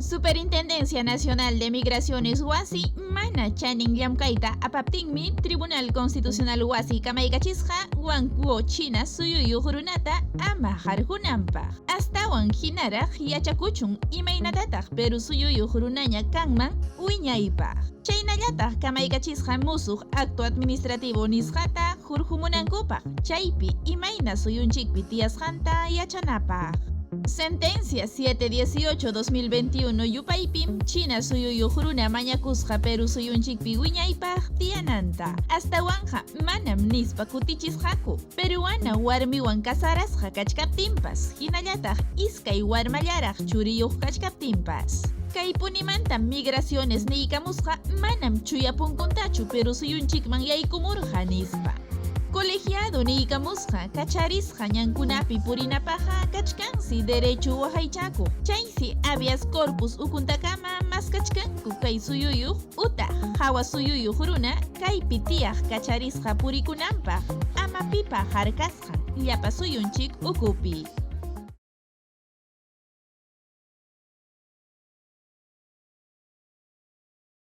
Superintendencia Nacional de Migraciones wasi mana chanin llamkayta apaptinmi Tribunal Constitucional wasi kamaykachisqa Guangguo China suyuyuq runata ama harkunanpaq. Astawan hinaraq yachakuchun imaynatataq Perú suyuyuq runaña kanman wiñaypaq. Chaynallataq kamaykachisqa musuq acto administrativo nisqata hurqumunankupaq, chaypi imayna suyunchikpi tiyasqanta yachanapaq. Sentencia 718-2021 yupaypim China suyuyuq runa mañakusqa Perú suyunchikpi wiñaypaq tiyananta. Astawanqa manam nispa kutichisqaku. Peruana warmiwan casarasqa kachkaptinpas, hinallataq iskay warmallaraq churiyuq kachkaptinpas. Kaypunimantam migraciones niykamusqa manam chuya punkuntachu Perú suyunchikman yaykumurqa nispa. Colegiado niykamusqa kacharisqa ñankunapi purinapaqqa kachkansi derecho waqaychakuq, chaysi habeas corpus ukuntakama maskachkanku kay suyuyuq utaq hawa suyuyuq runa kaypi tiyaq kacharisqa purikunanpaq ama pipa harkasqan llapa suyunchik ukupi.